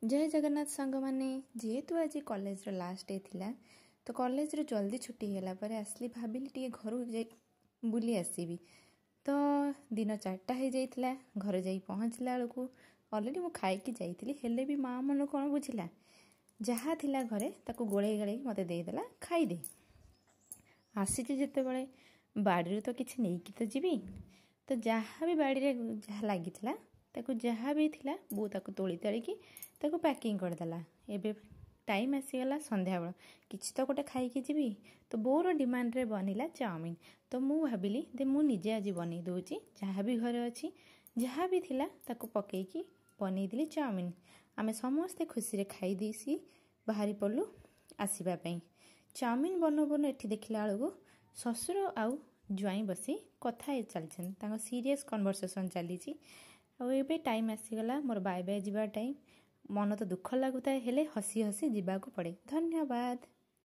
ଜୟ ଜଗନ୍ନାଥ ସାଙ୍ଗମାନେ। ଯେହେତୁ ଆଜି କଲେଜର ଲାଷ୍ଟ ଡେ ଥିଲା, ତ କଲେଜରୁ ଜଲ୍ଦି ଛୁଟି ହେଲା ପରେ ଆସିଲି। ଭାବିଲି ଟିକେ ଘରକୁ ଯାଇ ବୁଲି ଆସିବି। ତ ଦିନ 4ଟା ହେଇଯାଇଥିଲା ଘରେ ଯାଇ ପହଞ୍ଚିଲା ବେଳକୁ। ଅଲରେଡ଼ି ମୁଁ ଖାଇକି ଯାଇଥିଲି, ହେଲେ ବି ମା ମନ କ'ଣ ବୁଝିଲା? ଯାହା ଥିଲା ଘରେ ତାକୁ ଗୋଳେଇ ଗାଳେଇକି ମୋତେ ଦେଇଦେଲା, ଖାଇଦେ। ଆସିଛି ଯେତେବେଳେ ବାଡ଼ିରୁ ତ କିଛି ନେଇକି ତ ଯିବି। ତ ଯାହା ବି ବାଡ଼ିରେ ଯାହା ଲାଗିଥିଲା, ତାକୁ ଯାହା ବି ଥିଲା, ବୋଉ ତାକୁ ତୋଳି ତାଳିକି ତାକୁ ପ୍ୟାକିଂ କରିଦେଲା। ଏବେ ଟାଇମ୍ ଆସିଗଲା ସନ୍ଧ୍ୟାବେଳ, କିଛି ତ ଗୋଟେ ଖାଇକି ଯିବି। ତ ବୋଉର ଡିମାଣ୍ଡରେ ବନିଲା ଚାଉମିନ। ତ ମୁଁ ଭାବିଲି ଯେ ମୁଁ ନିଜେ ଆଜି ବନେଇ ଦେଉଛି। ଯାହା ବି ଘରେ ଅଛି, ଯାହା ବି ଥିଲା, ତାକୁ ପକେଇକି ବନେଇଦେଲି ଚାଉମିନ। ଆମେ ସମସ୍ତେ ଖୁସିରେ ଖାଇ ଦେଇକି ବାହାରି ପଡ଼ିଲୁ ଆସିବା ପାଇଁ। ଚାଉମିନ ବନଉ ବନଉ ଏଠି ଦେଖିଲା ବେଳକୁ ଶ୍ୱଶୁର ଆଉ ଜ୍ୱାଇଁ ବସି କଥା ହେଇ ଚାଲିଛନ୍ତି, ତାଙ୍କ ସିରିୟସ୍ କନଭରସେସନ୍ ଚାଲିଛି। ଆଉ ଏବେ ଟାଇମ୍ ଆସିଗଲା ମୋର ବାଏ ବାଏ ଯିବା ଟାଇମ୍। ମନ ତ ଦୁଃଖ ଲାଗୁଥାଏ, ହେଲେ ହସି ହସି ଯିବାକୁ ପଡ଼େ। ଧନ୍ୟବାଦ।